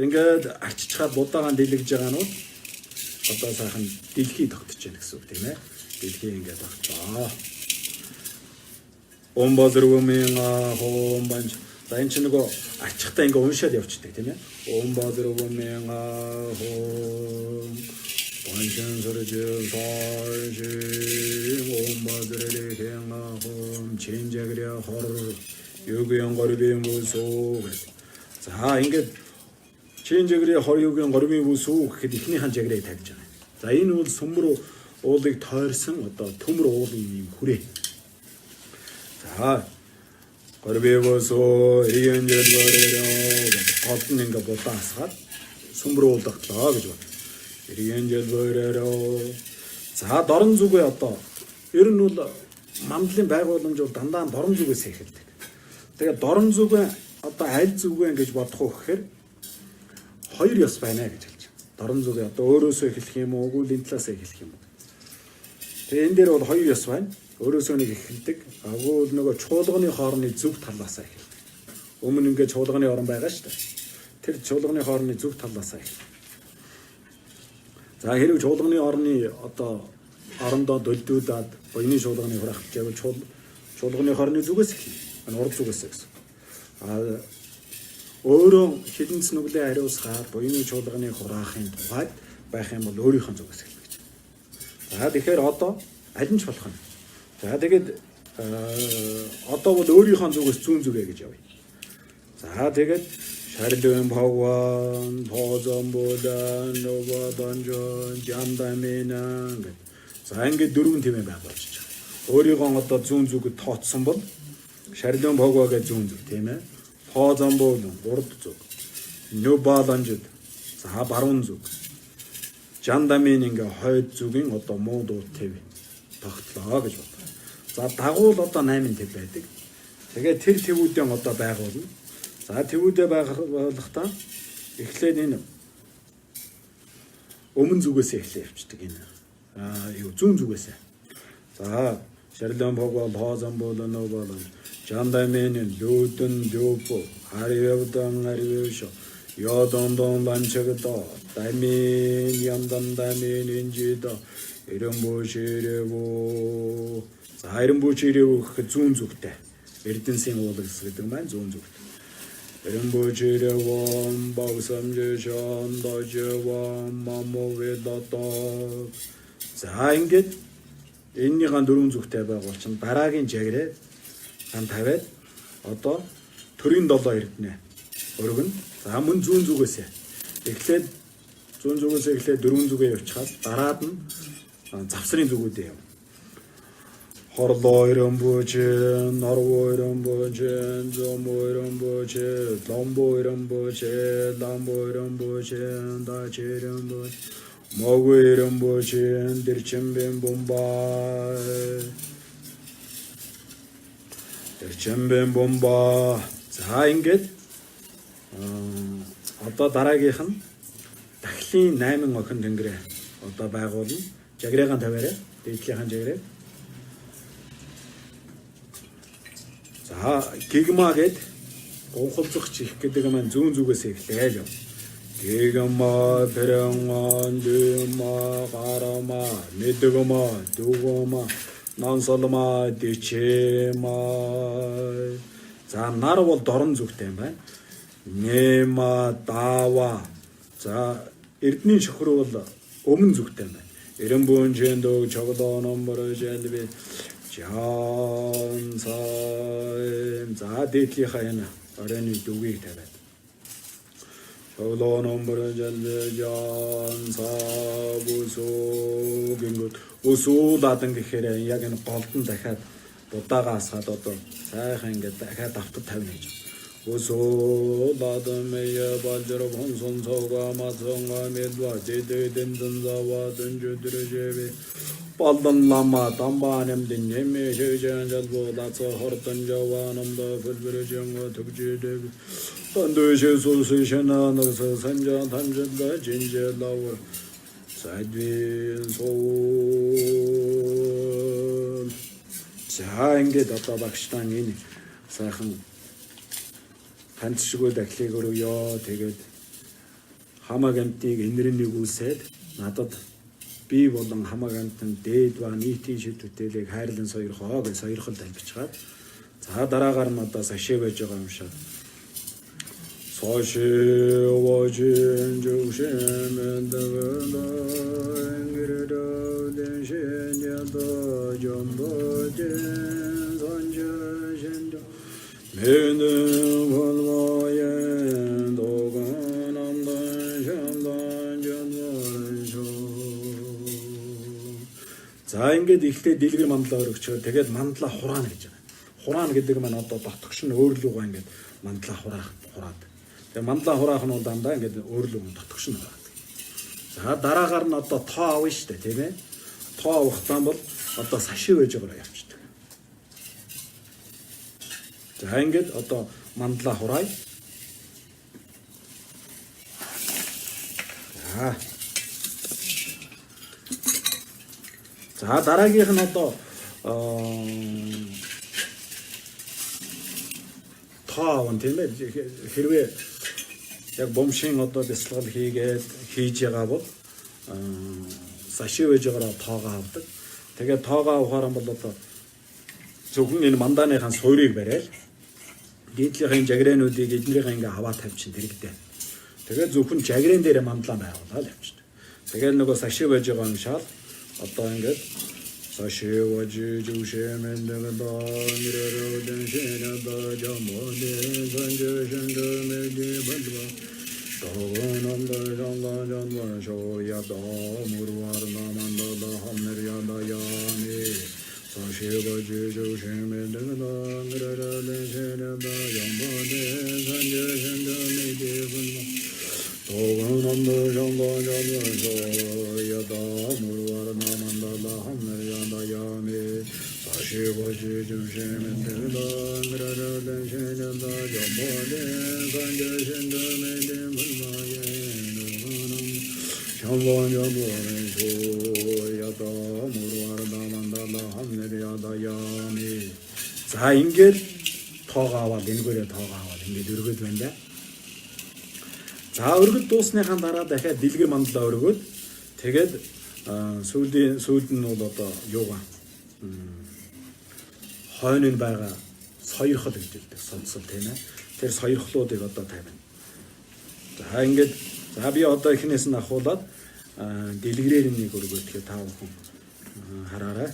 ингээд арчичхаад будаагаан дэлгэж байгаа нь бол одоо сайхан дэлхий тогтож байна гэсэн үг тийм ээ. Дэлхий ингээд тогтлоо. Омбазргумын хоом банж. За энэ чинь нөгөө арчихтаа ингээ уншаад явчихдаг тийм ээ. Омбазргумын хоом банжан сөрж саржи омбазрэрхэн хоом чинжагря хор югын горбын бүсүү гэд. За ингээд чинжагря хор югын горбын бүсүү гэхэд эхнийхэн жагрыг тавьж байгаа. За энэ бол сүмбэр Уулыг тойрсон одоо төмөр уулын юм хүрээ. За горбивосоо эргэн жил гол нь ингээ булан асгаад сүмбэр уулгатлаа гэж бод. Эргэн жил. За дорн зүгээ одоо ер нь бол мандлын байгууламж бол дандаа дорн зүгээс эхэлдэг. Тэгээд дорн зүгээ одоо аль зүгээ гэж бодох уу гэхээр хоёр ёс байна гэж хэлж байна. Дорн зүгээ одоо өөрөөсөө эхлэх юм уу, үгүй энэ талаас эхлэх юм уу? Тэгээ энэ дээр бол хоёр ёс байна. Өөрөөсөө нэг эхэлдэг. Агуул нөгөө чуулганы хоорны зүг талаас эхэлдэг. Өмнө ингээд чуулганы орон байгаа шүү дээ. Тэр чуулганы хоорны зүг талаас эхэлдэг. За хэрэг чуулганы орны одоо орондоо долдиудаад буйны чуулганы хураах гэж чуулганы хорны зүгээс эхэлнэ. Энэ урд зүгээс гэсэн. А өөрөө хилэнц нүглээ хариуцгаад буйны чуулганы хураахын тухайд байх юм бол өөрийнхөө зүгээс эхэлнэ гэж. За тэгэхээр одоо аль нь ч болох нь. За тэгээд одоо бол өөрийнхөө зүгээс зүүн зүгээ гэж явъя. За тэгээд шарлын погван позон булан нободонжон жамдамина гэд. За ингээд дөрвөн тэмээ байгуулж байгаа. Өөрийгөө одоо зүүн зүгэд тооцсон бол шарлын погва гэж зүүн зүг тийм ээ. Позон булан урд зүг. Нобаланжид за баруун зүг. Жандамин ингээ хойд зүгийн одоо муу дуу төв тогтлоо гэж бодлоо. За дагуул одоо 8 төв байдаг. Тэгээд тэр твүүдэн одоо байгуулна. За твүүдээ байгуулахдаа эхлээд энэ өмнө зүгээс эхлээ явчихдаг энэ. Аа юу зүүн зүгээс. За шарлан погвол хоозон болоно болон жандамин лүүдэн лүүпо харивдан харившо ёдондон ланчэгдо дамин ямдан дамин инжидо эрэмбүширэвөө. За эрэмбүширэвөө гэхэд зүүн зүгтэй. Эрдэнсийн уулагс гэдэг маань зүүн зүгт. Эрэмбүширэвөө багсамжишон доживон мамоведото. За ингээд эннийхэн дөрвөн зүгтэй байгуулчин дараагийн жагрээ ган тавиад одоо төрийн долоо эрдэнэ өргөн. За мөн зүүн зүгээс эхлээд зүүн зүгээс эхлээд дөрвөн зүгээ явчихад дараад нь завсрын зүгүүдээ яв. Хорлоо өрөмбөж, норвоо өрөмбөж, зомбо өрөмбөж, ломбо өрөмбөж, ламбо өрөмбөж, дач өрөмбөж, могу өрөмбөж, дэрчимбэн бомба. Дэрчимбэн бомба. За ингээд одоо дараагийнх нь дахлын 8 охин тэнгэрээ одоо байгуулна. Жаграагаан тавиарай. Дээдлийнхэн жаграа. За гигма гэд гунхалзах их гэдэг маань зүүн зүгээс эхлээл яв. Гигма пэрэн дүма гарама мэдгма дүгма нансалма дичэма. За нар бол дорн зүгтэй юм байна. Нема дава. За эрдний шөхөр бол өмнө зүгтэй юм байна. Эренбүүн чэндэг чоглоо номбор жалби жан сайн. За дээдлийнхаа энэ оройн дүгийг тавиад. Чоглоо номбор жалби жан са бүсүү гингүүд өсөө ладан гэхээр яг энэ голдон дахиад будаага асгаад одоо сайхан ингээд дахиад давтад тавина гэж. Өсөө ладан мэя балжар бонсон цога мацонга медва дэдэ дэндэн зава дэнжөдрөжэвэ балдан лама дамба нэмдэн нэмэ шэжэн жалбо лаца хордон жава намда фөлбөрөжөнгө төгжөдөг тандөшө сусу шена нагса санжа танжда жинжэ лава сайдвин соол. За ингээд одоо багштан энэ сайхан танцшгүй дахлыг өргөё. Тэгээд хамаг амтыг энэрэн нэгүүлсээд надад би болон хамаг амтан дээд ба нийтийн шид бүтээлийг хайрлан сойрхоо гэж сойрхол тальбичгаад за дараагаар нь одоо сашээ байж байгаа юм шиг. Соши вожин жүшэн дэгэн болвоен догон амдан шандан жанваршо. За ингээд ихтэй дэлгэр мандлаа өргөчөө тэгээд мандлаа хураана гэж байгаа. Хураана гэдэг маань одоо дотгош нь өөрлөгөө ингээд мандлаа хураад. Тэгээд мандлаа хураах нь бол дандаа ингээд өөрлөгөө дотгош нь хураад. За дараагаар нь одоо тоо авна шүү дээ, тийм ээ. Тоо авахтаа бол одоо саши байж байгаараа явчихдаг. За ингээд одоо мандлаа хураая. За. За дараагийнх нь одоо тоо авна, тийм ээ. Хэрвээ яг бомшийн одоо бясалгал хийгээд хийж байгаа бол саши байж байгаараа тоогоо авдаг. Тэгээд тоогоо авахаар бол одоо зөвхөн энэ мандааныхаа суурийг барайл. Дийдлийнхээ жагрээнүүдийг эднэрийнхээ ингээ аваа тавьчин тэрэгдээ. Тэгээд зөвхөн жагрээн дээр мандлаа байгуулаад явчихдаг. Тэгээд нөгөө саши байж байгаа юм шал одоо ингээд саши важи За ингээд тоогоо аваад энэгээрээ тоогоо аваад ингээд өргөд байна да. За өргөд дуусныхаа дараа дахиад дэлгэр мандлаа өргөөд тэгээд сүүлд нь бол одоо юугаа хойно нь байгаа соёрхол гэж хэлдэг сонсол, тийм ээ. Тэр соёрхлуудыг одоо тавина. За ингээд за би одоо эхнээс нь ахуулаад дэлгэрээр нэг өргөөд тэгэхээр та бүхэн хараарай.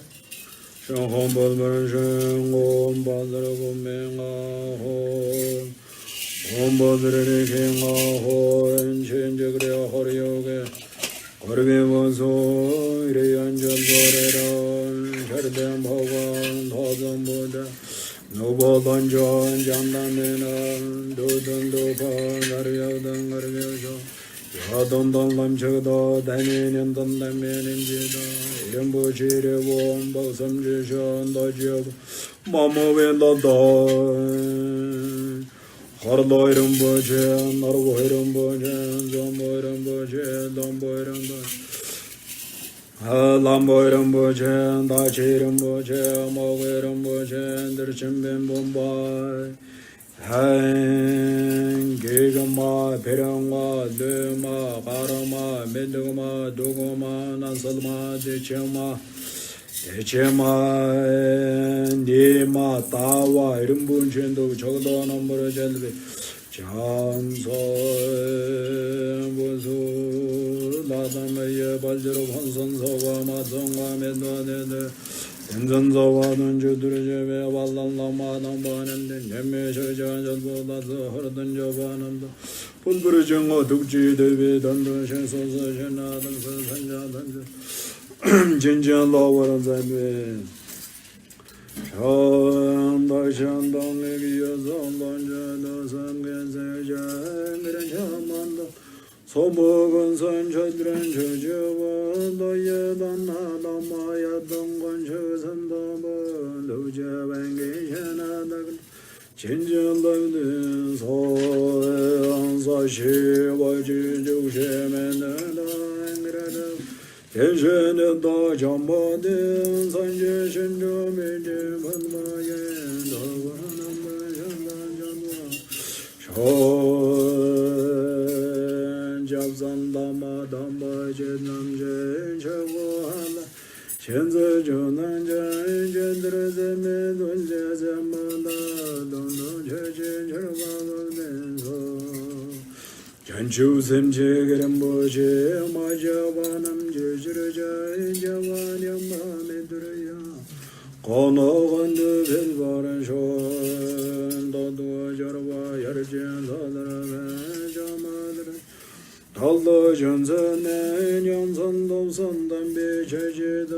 달러 전선에 년선 동선 담배 제제다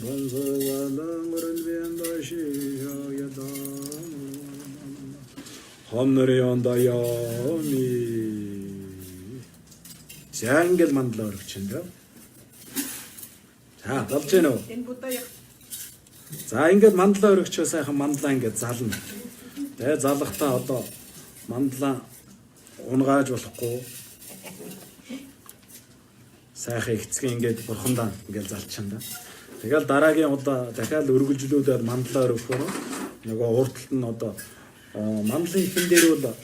반서관당 그런 다시 하야다 하늘에 온다야미. За, ингээд мандлаа өргөчөн дөө. За, болж гэнэ үү? Энэ будаа яг За, ингээд мандлаа өргөчөө сайхан мандлаа ингээд зална. Тэгээ залхтаа одоо мандлаа унгааж болохгүй. Сайхан ихцгийн ингээд бурхандаа ингээд залчихна да. Тэгэл дараагийн удаа дахиад өргөлжлүүлээд мандлаа өргөхөөр нөгөө урд талд нь одоо мандлын ихэн дээр бол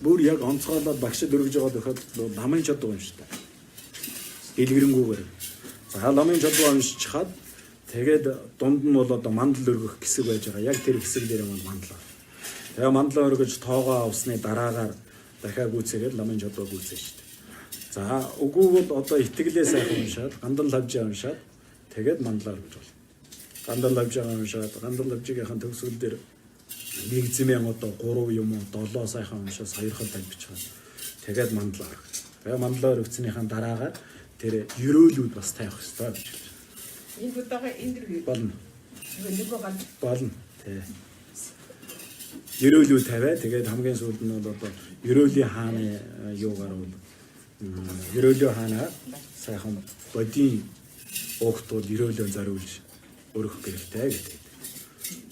бүр яг онцгойлоод багшид өргөж байгаа тохиолдолд ламын чадвар уншдаг. Дэлгэрэнгүүгээр. За, ламын чадвар уншчихад тэгээд дунд нь бол одоо мандал өргөх хэсэг байж байгаа. Яг тэр хэсэг дээр маань мандлаа. Тэгээ мандлаа өргөж тоогоо авсны дараагаар дахиад гүйцээгээд ламын чадвар гүйцээ шүү дээ. За, үгүй бол одоо итгэлээ сайхан уншаад, гандан лавжаа уншаад тэгээд мандлаа өргөж болно. Гандан лавжаа уншаад, гандан лавжийнхаа төгсгөл дээр нэг зэмэн одоо 3 юм уу 7 сайхан уншаад сойрхол талбичихсан. Тэгээд мандлаа өргөж. Тэгээ мандлаа өргөцснийхаа дараагаар тэр ерөөлүүд бас тавих хэрэгтэй гэж хэлж энэ будаага энэ дэр байна. Болно. Нөгөө гал Болно. Тэ. Ерөөлүү тавиа. Тэгээд хамгийн сүүлд нь бол одоо ерөөлийн хааны юугаар бол ерөөлөө хаанаа сайхан бодийн уухт бол ерөөлөө зориулж өргөх хэрэгтэй гэдэг.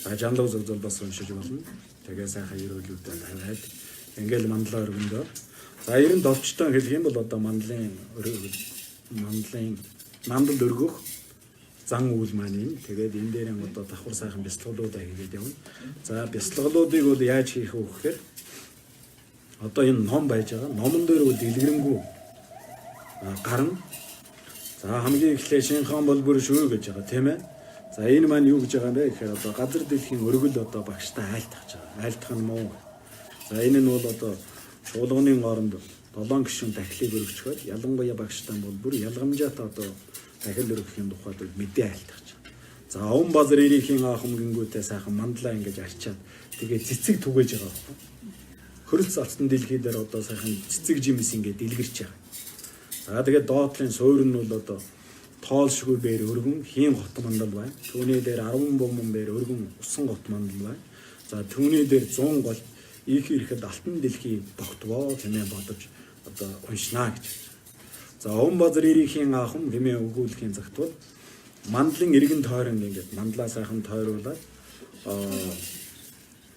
За, жанлаг зогзол бас уншиж болно. Тэгээ сайхан ерөөлүүдээ тавиад ингээл мандлаа өргөндөө. За, ер нь долчтой хэлэх юм бол одоо мандлын мандлын мандал өргөх зан үйл маань юм. Тэгээд энэ дээр одоо давхар сайхан бяцлаглуудаа хийгээд явна. За, бяцлаглуудыг бол яаж хийх вэ гэхээр одоо энэ ном байж байгаа. Номон дээр бол дэлгэрэнгүй гарна. За, хамгийн эхлээ шинхан бол бүр шүү гэж байгаа, тийм ээ. За, энэ маань юу гэж байгаа юм бэ гэхээр одоо газар дэлхийн өргөл одоо багштай айлтгаж байгаа. Айлтгах нь муу. За, энэ нь бол одоо чуулганы оронд 7 гишүүн дахлыг өргөчхөд ялангуяа багштай бол бүр ялгамжаатай одоо дахил өргөхийн тухайд бол мэдээ айлтгаж байгаа. За, овон базар ирийнхийн аахам гингүүтээ сайхан мандлаа ингэж арчаад тэгээ цэцэг түгээж байгаа байхгүй. Хөрөлц алтан дэлхий дээр одоо сайхан цэцэг жимс ингээд дэлгэрч байгаа. За, тэгээд доотлын суур нь бол одоо тоолшгүй бээр өргөн хийн гот мандал байна. Түүний дээр 10 бомон бээр өргөн усан гот мандал байна. За, түүний дээр 100 гол их ирэхэд алтан дэлхий тогтвоо хэмээн бодож одоо уншнаа гэж. За, овон базар ирийнхийн аахам хэмээн өгүүлэхийн цагт бол мандлын эргэн тойрон ингээд мандлаа сайхан тойруулаад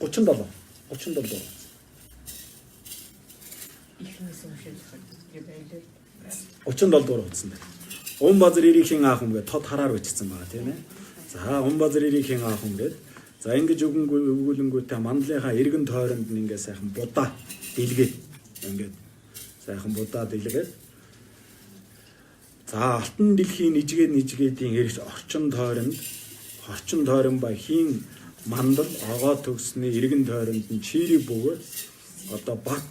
37 37 ихнээс уншиж байлаа. 37 дугаар хуудсан байна. Ун базар ирийнхийн аахам гэдэг тод хараар бичсэн байгаа, тийм ээ. За, ун базар ирийнхийн аахам гэдэг. За, ингэж өгөнгөө өгүүлэнгүүтээ мандлынхаа эргэн тойронд нь ингээд сайхан будаа дэлгээд ингээд сайхан будаа дэлгээд. За, алтан дэлхийн нижгээд нижгээдийн эрс орчин тойронд орчин тойрон ба хийн мандал огоо төгсний эргэн тойронд нь чирэг бөгөөд одоо бат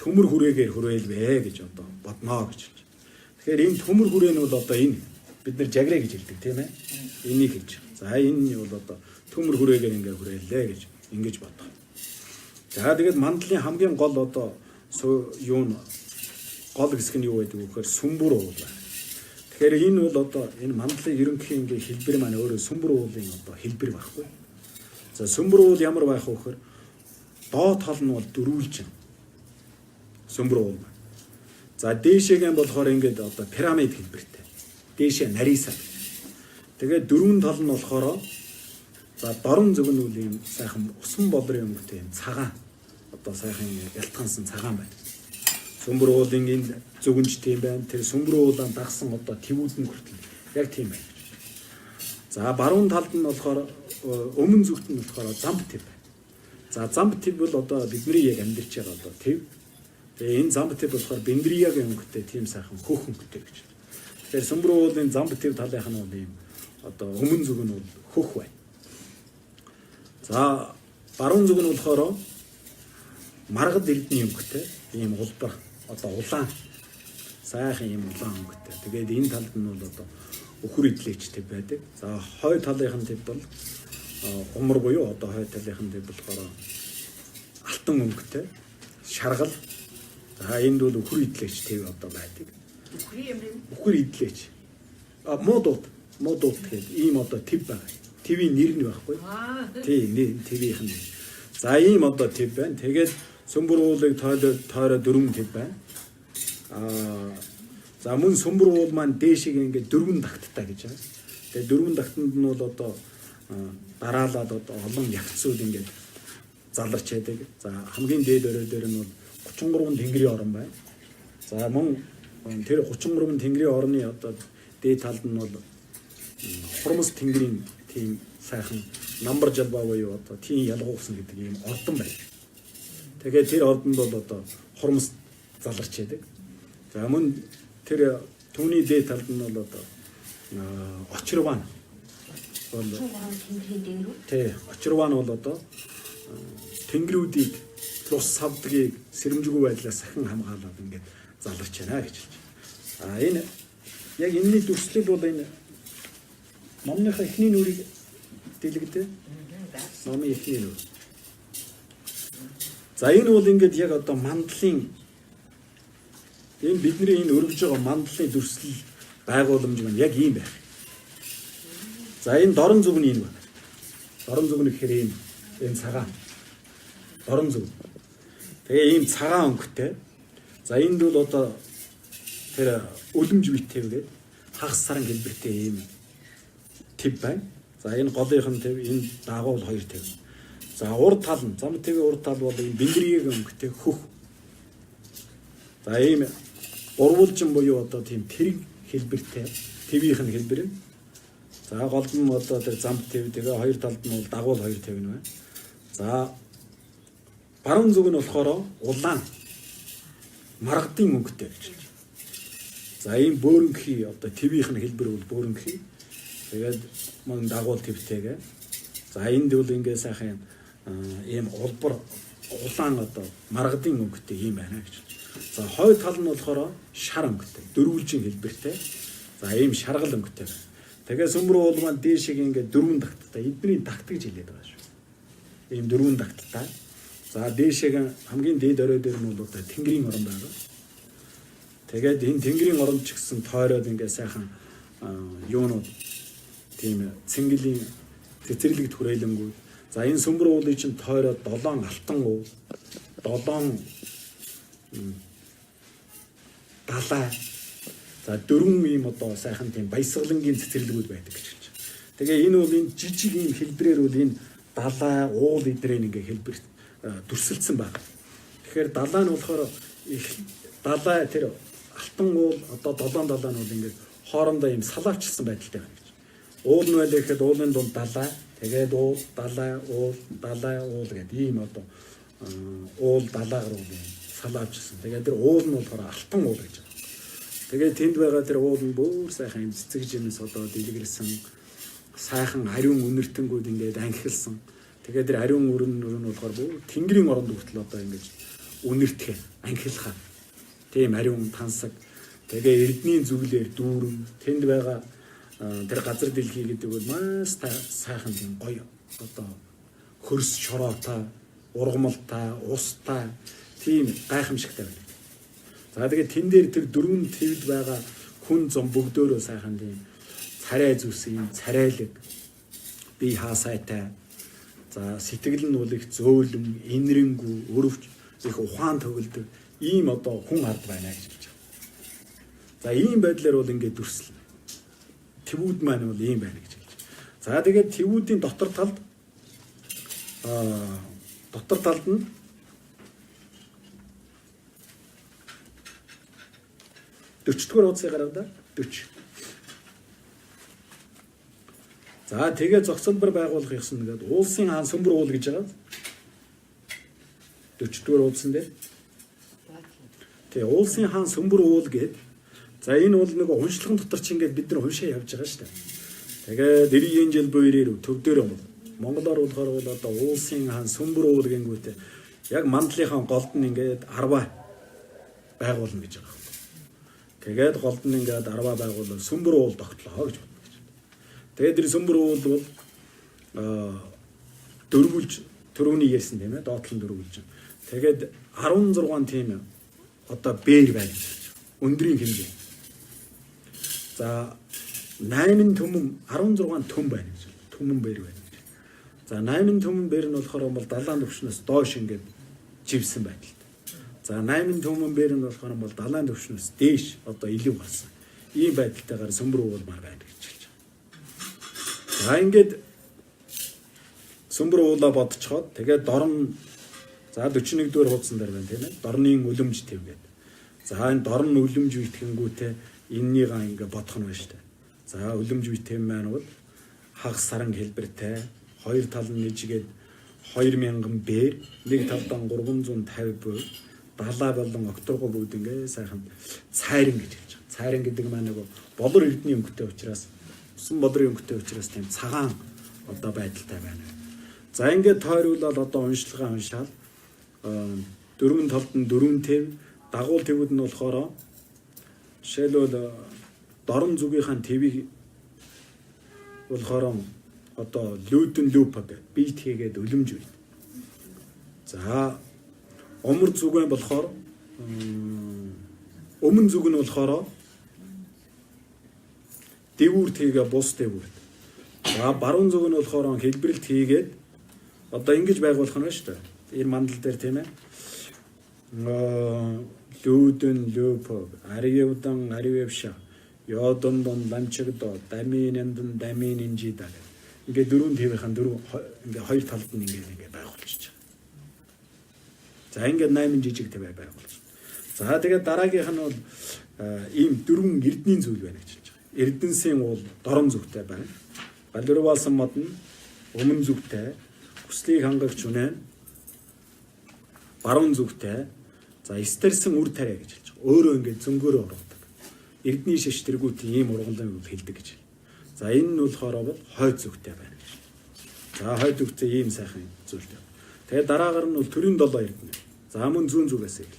төмөр хүрээгээр хүрээлвэ гэж одоо бодноо гэж хэлж. Тэгэхээр энэ төмөр хүрээ нь бол одоо энэ бид нар жаграа гэж хэлдэг, тийм ээ. Энийг хэлж. За, энэ нь бол одоо төмөр хүрээгээр ингээ хүрээлээ гэж ингэж бодох. За, тэгээд мандлын хамгийн гол одоо юу нь гол хэсэг нь юу байдаг вэ гэхээр сүмбүр уул байна. Тэгэхээр энэ бол одоо энэ мандлын ерөнхий ингээ хэлбэр маань өөрөө сүмбүр уулын одоо хэлбэр байхгүй. За, сүмбүр уул ямар байх вэ гэхээр доод тал нь бол дөрвөлжин. Сүмбүр уул маань. За, дээшээгээ болохоор ингээд одоо пирамид хэлбэртэй. Дээшээ нарийсаа. Тэгээд дөрвөн тал нь болохоор за дорн зүг нь үл ийм сайхан усан болрын өнгөтэй юм цагаан. Одоо сайхан ялтгансан цагаан байна. Сүмбэр уулын энэ зүгэнч тийм байна. Тэр сүмбэр уулаан дагсан одоо тэвүүд нь хүртэл яг тийм байна. За, баруун талд нь болохоор өмнө зүгт нь болохоор замб тэв байна. За, замб тэв бол одоо бидний яг амьдарч байгаа одоо тэв. Тэгээ энэ замб тэв болохоор бендриягийн өнгөтэй тийм сайхан хөх өнгөтэй гэж. Тэгэхээр сүмбэр уулын замб тэв талынх нь бол ийм одоо өмнө зүг нь бол хөх байна. За, баруун зүг нь болохоор маргад эрдний өнгөтэй ийм улбар одоо улаан сайхан ийм улаан өнгөтэй. Тэгээд энэ талд нь бол одоо өхөр идлээч төв байдаг. За, хой талынх нь төв бол умар буюу одоо хой талынх нь төв болохоор алтан өнгөтэй шаргал. За энд бол үхэр идлээч төв одоо байдаг. Үхрийн юм юм. Үхэр идлээч. А муудууд муудууд гэдэг ийм одоо төв байгаа. Твийн нэр нь байхгүй. Тий, твийнх нь. За ийм одоо төв байна. Тэгээд Сүмбэр уулыг тойроо дөрвөн төв байна. Аа за мөн Сүмбэр уул маань дээшиг ингээд дөрвөн тагттай гэж байна. Тэгээд дөрвөн тагтанд нь бол одоо дараалаад одоо олон ягцууд ингээд заларч байдаг. За хамгийн дээд орой дээр нь бол 33 тэнгэрийн орон байна. За мөн тэр 33 тэнгэрийн орны одоо дээд талд нь бол хурмас тэнгэрийн тийм сайхан намбар жалбаа буюу одоо тийм ялгуусан гэдэг ийм ордон байна. Тэгээд тэр ордонд бол одоо хурмас заларч байдаг. За мөн тэр түүний дээд талд нь бол одоо очирван бол тэнгэрийн дээр үү? Тий, очирван бол одоо тэнгэрүүдийг лус савдгийг сэрэмжгүй байдлаас сахин хамгаалаад ингээд заларч байна гэж хэлж байна. А энэ яг энэний дүрслэл бол энэ номныхаа эхний нүрийг дэлгдээ. Номын эхний нүр. За энэ бол ингээд яг одоо мандлын энэ бидний энэ өргөж байгаа мандлын дүрслэл байгууламж маань яг ийм байх. За энэ дорн зүг нь энэ байна. Дорн зүг нь гэхээр ийм энэ цагаан. Дорн зүг. Тэгээ ийм цагаан өнгөтэй. За энд бол одоо тэр үлэмж битэв гээд хагас саран хэлбэртэй ийм төв байна. За энэ голынх нь төв, энэ дагуул хоёр төв. За урд тал нь зам твийн урд тал бол ийм бэнгэрийг өнгөтэй хөх. За ийм гурвалжин буюу одоо тийм тэрэг хэлбэртэй твийнх нь хэлбэр нь. За голд нь одоо тэр зам төв, тэгээ хоёр талд нь бол дагуул хоёр төв нь байна. За баруун зүг нь болохоор улаан маргадын өнгөтэй гэж хэлж байна. За ийм бөөрөнхий одоо твийнх нь хэлбэр бол бөөрөнхий. Тэгээд мөн дагуул твтэйгээ. За энд бол ингээ сайхан ийм улбар улаан одоо маргадын өнгөтэй ийм байна гэж. За хойд тал нь болохоор шар өнгөтэй, дөрвөлжин хэлбэртэй. За ийм шаргал өнгөтэй байна. Тэгээ сүмрүү уул маань дээшиг ингээ дөрвөн тагттай. Эдний тагт гэж хэлээд байгаа шүү. Ийм дөрвөн тагттай. За дээшиг хамгийн дээд орой дээр нь бол одоо тэнгэрийн орон байгаа. Тэгээд энэ тэнгэрийн оронд ч гэсэн тойроод ингээ сайхан юунууд тийм цэнгэлийн цэцэрлэгт хүрээлэнгүүд. За энэ сүмбэр уулыг чинь тойроод 7 алтан уул, 7 далай. За дөрвөн ийм одоо сайхан тийм баясгалангийн цэцэрлэгүүд байдаг гэж хэлж байна. Тэгээ энэ бол энэ жижиг ийм хэлбэрээр бол энэ далай, уул эдрээ ингээ хэлбэр дүрсэлдсэн байна. Тэгэхээр далай нь болохоор их далай тэр алтан уул одоо долоон далай нь бол ингээд хоорондоо ийм салаавчилсан байдалтай байна гэж. Уул нь байлаа гэхэд уулын дунд далай, тэгээд уул, далай, уул, далай, уул гэдэг ийм одоо уул далаагаар уул юм салаавчилсан. Тэгээд тэр уул нь болохоор алтан уул гэж байна. Тэгээд тэнд байгаа тэр уул нь бүр сайхан юм цэцэг жимс одоо дэлгэрсэн сайхан ариун үнэртэнгүүд ингээд анхилсан. Тэгээд тэр ариун өрн нь болохоор бүр тэнгэрийн оронд хүртэл одоо ингээд үнэртэх, анхилхаа. Тийм ариун тансаг. Тэгээ эрдний зүглээр дүүрэн тэнд байгаа тэр газар дэлхий гэдэг бол маш сайхан тийм гоё одоо хөрс шороотой, ургамалтай, устай тийм гайхамшигтай байдаг. За тэгээд тэн дээр тэр дөрвөн твд байгаа хүн зам бүгдөөрөө сайхан тийм царай зүс юм царайлаг бие хаасайтай. За сэтгэл нь бол их зөөлөн, инэрэнгүй, өрөвч их ухаан төгөлдөг ийм одоо хүн ард байна гэж хэлж байгаа. За ийм байдлаар бол ингээд дүрслэн. Твүүд маань бол ийм байна гэж хэлж. За тэгээд твүүдийн дотор талд дотор талд нь 40 дугаар хуудсыг гаргадаа 40. За тэгээ зохицолбор байгуулах ёсон гэдэг уулсын хаан сүмбэр уул гэж байгаа. 40 дугаар хуудсан дээр. Тэгээ уулсын хаан сүмбэр уул гээд за энэ бол нөгөө уншлагын дотор чи ингээд бид нар уншаа явж байгаа шүү дээ. Тэгээд 90 жил буйрээр төв дээр бол монголоор болохоор бол одоо уулсын хаан сүмбэр уул гингүүтээ яг мандлынхаа голд нь ингээд арваа байгуулна гэж байгаа. Тэгээд голд нь ингээд арваа байгуулаад сүмбэр уул тогтлоо гэж боддог. Тэгээд тэр сүмбэр уул бол дөрвөлж төрөүний ярьсан тийм ээ доотлон дөрвөлж. Тэгээд 16 тийм одоо бээр байна гэж хэлж байгаа. Өндрийн хэмжээ. За 8 түмэн 16 түм байна гэж байна. Түмэн бээр байна гэж. За 8 түмэн бээр нь болохоор бол далайн түвшнээс доош ингээд живсэн байдалтай. За 8 түмэн бээр нь болохоор бол далайн түвшнээс дээш одоо илүү гарсан. Ийм байдалтайгаар сөмбөр уулмаар байна гэж хэлж байгаа. За ингээд сөмбөр уулаа бодцоход тэгээд дорн за 41 дугаар хуудсан дээр байна тийм ээ. Дорны үлэмж твгээд. За энэ дорн үлэмж үтгэнгүүтээ эннийгаа ингээ бодох нь байна шүү дээ. За үлэмж үтгэн маань бол хагас саран хэлбэртэй хоёр тал нь нэжгээд 2000 бээр нэг талдаа 350 буй далаа болон окторгоо бүгд ингээ сайхан цайран гэж хэлж байгаа. Цайран гэдэг маань нөгөө болор эрдний өнгөтэй учраас усан болрын өнгөтэй учраас тийм цагаан одоо байдалтай байна. За ингээд тойруулаад одоо уншилгаа уншаал дөрвөн талд нь дөрвөн төв дагуул твүүд нь болохоор жишээлбэл дорн зүгийнхаа твийг болохоор одоо лүүдэн лүп гэдэг бит хийгээд үлэмж үйт. За умар зүгэн болохоор өмнө зүг нь болохоор дэвүүрт хийгээ бус дэвүүрт. За баруун зүг нь болохоор хэлбэрлэлт хийгээд одоо ингэж байгуулах нь байна шүү дээ. Энэ мандал дээр тийм ээ. Лүүдэн лүп, ариевдан аривевша, йодондон ламчигдо, даминэндэн дамининжида гэх. Ингээд дөрвөн твийнхэн дөрөв ингээ хоёр талд нь ингээд ингээ байгуулчихж байгаа. За ингээд 8 жижиг твэ байгуулж. За тэгээд дараагийнх нь бол ийм дөрвөн эрдний зүйл байна гэж хэлж байгаа. Эрдэнсийн уул дорн зүгтэй байна. Галирвалсан мод нь өмнө зүгтэй, хүслийг хангагч үнэ баруун зүгтэй. За эстэрсэн үр тариа гэж хэлж байгаа. Өөрөө ингээд зөнгөөрөө ургадаг. Эрдний шаш тэргүүтийн ийм ургалан хэлдэг гэж. За энэ нь болохоор бол хойд зүгтэй байна гэж. За хойд зүгтэй ийм сайхан зүйлтэй. Тэгээд дараагаар нь бол төрийн долоо эрдэнэ. За мөн зүүн зүгээс ил.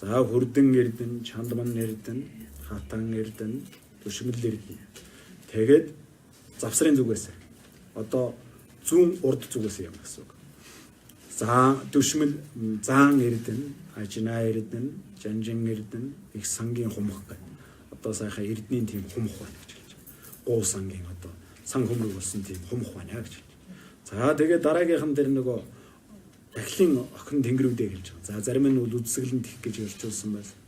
За хөрдөн эрдэнэ, чандман эрдэнэ, хатан эрдэнэ, төшмөл эрдэнэ. Тэгээд завсрын зүгээс. Одоо зүүн урд зүгээс юм гэсэн үг. За төшмөл заан эрдэнэ, ажина эрдэнэ, жанжин эрдэнэ, их сангийн хумх гэх. Одоо сайхан эрдэнийн тийм хумх байна гэж хэлж байгаа. Гуу сангийн одоо сан хөмрөг болсон тийм хумх байна гэж хэлж. За тэгээд дараагийнхан дээр нөгөө дахлын охин тэнгэрүүдээ хэлж байгаа. За зарим нь бол үдсгэлэн тэх гэж орчуулсан байсан.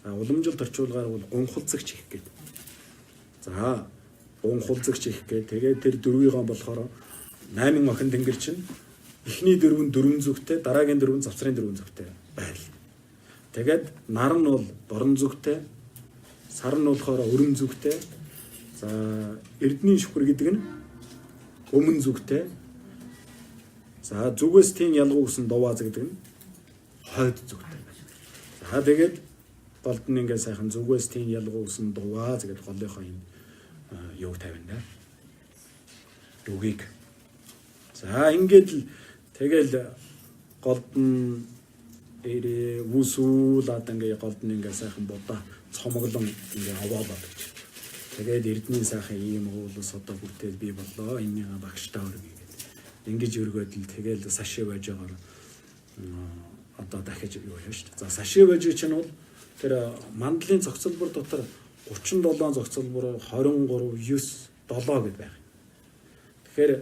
За уламжилт орчуулгаар бол гунхалцагч их гээд. За гунхалцагч их гээд тэгээд тэр дөрвийгон болохоор 8 охин тэнгэр чинь эхний дөрөв нь дөрвөн зүгтэй, дараагийн дөрөв нь завсрын дөрвөн зүгтэй байрлал. Тэгээд нар нь бол дорн зүгтэй, сар нь болохоор өрөн зүгтэй. За эрдний шүхэр гэдэг нь өмнө зүгтэй. За зүгээс тийм ялгуу гэсэн дувааз гэдэг нь хойд зүгтэй. За тэгээд голд нь ингээд сайхан зүгээс тийм ялгуу гэсэн дувааз гэдэг голынхоо энэ юуг тавина да. Үгийг. За ингээд л тэгэл голд нь эрээ үсүүлад ингээ голд нь ингээ сайхан будаа цомоглон ингээ овоолоод гэж. Тэгээд эрдний сайхан ийм уулус одоо бүтээл бий боллоо. Энийгээ багштай өргөе гэдэг. Ингэж өргөөд л тэгэл саши байж байгаагаар одоо дахиж юу яа шүү дээ. За саши байж чинь бол тэр мандлын зохицолбор дотор 37 зохицолбор 23 9 7 гэд байх. Тэгэхээр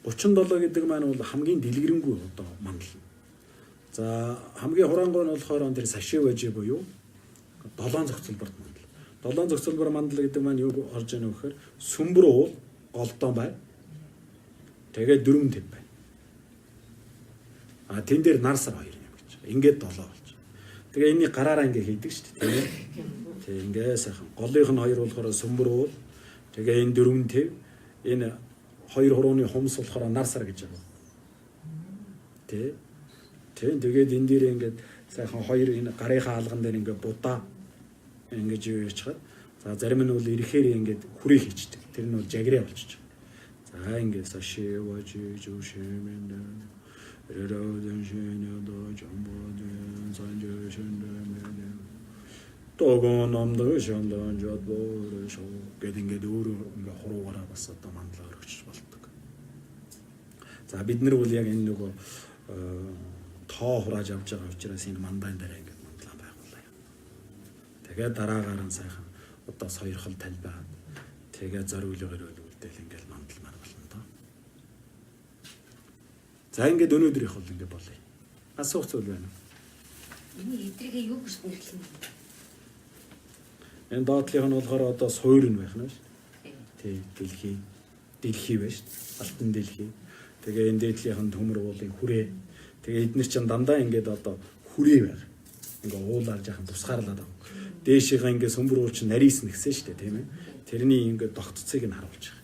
37 гэдэг маань бол хамгийн дэлгэрэнгүй одоо мандал. За хамгийн хураангуй нь болохоор тэр саши вэж буюу 7 зохицолборт мандал. 7 зохицолбор мандал гэдэг маань юуг орж ийнө гэхээр сүмбэр уул голдон байна. Тэгээд дөрвөн төв байна. А тэн дээр нар сар хоёр юм гэж. Ингээд 7 болж. Тэгээ энэний гараараа ингээ хийдэг шүү дээ, тийм ээ. Тэг ингээ сайхан. Голынх нь хоёр болохоор сүмбэр уул. Тэгээ энэ дөрвөн төв. Энэ хоёр хурууны хумс болохоор нар сар гэж байгаа. Тэ. Тэ тэгээд энэ дээр ингээд сайхан хоёр энэ гарынхаа хаалган дээр ингээд будаа ингэж юу яачаад за зарим нь бол ирэхээр ингээд хүрээ хийчдэг. Тэр нь бол жаграа болчих. За ингээд саши важи жушимэн Тогон намдаг шандан жадбор шо гэд ингээд өөрөө ингээ хуруугаараа бас одоо мандлаа өргөчж болдог. За бид нар бол яг энэ нөгөө тоо хурааж авч байгаа учраас энэ мандаан дээр ингээд мандлаа байгууллаа. Тэгээ дараагаар нь сайхан одоо сойрхол талбай. Тэгээ зориулга өрөөл үлдээл ингээл мандалмаар болно доо. За ингээд өнөөдрийнх бол ингээд болъё. Асуух зүйл байна уу? Энэ эдрийг юу гэж нэрлэнэ? Энэ доотлих нь болохоор одоо суур нь байх нь шүү. Тий, дэлхий. Дэлхий байна шүү. Алтан дэлхий. Тэгээ энэ дээдлийнх нь төмөр уулын хүрээ. Тэгээ эднэр чинь дандаа ингээд одоо хүрээ байх. Ингээ уулаар жаахан тусгаарлаад байгаа. Дээшээгээ ингээ сөмбөр уул чинь нарийс нэгсэн шүү дээ, тийм ээ. Тэрний ингээ тогтцыг нь харуулж байгаа.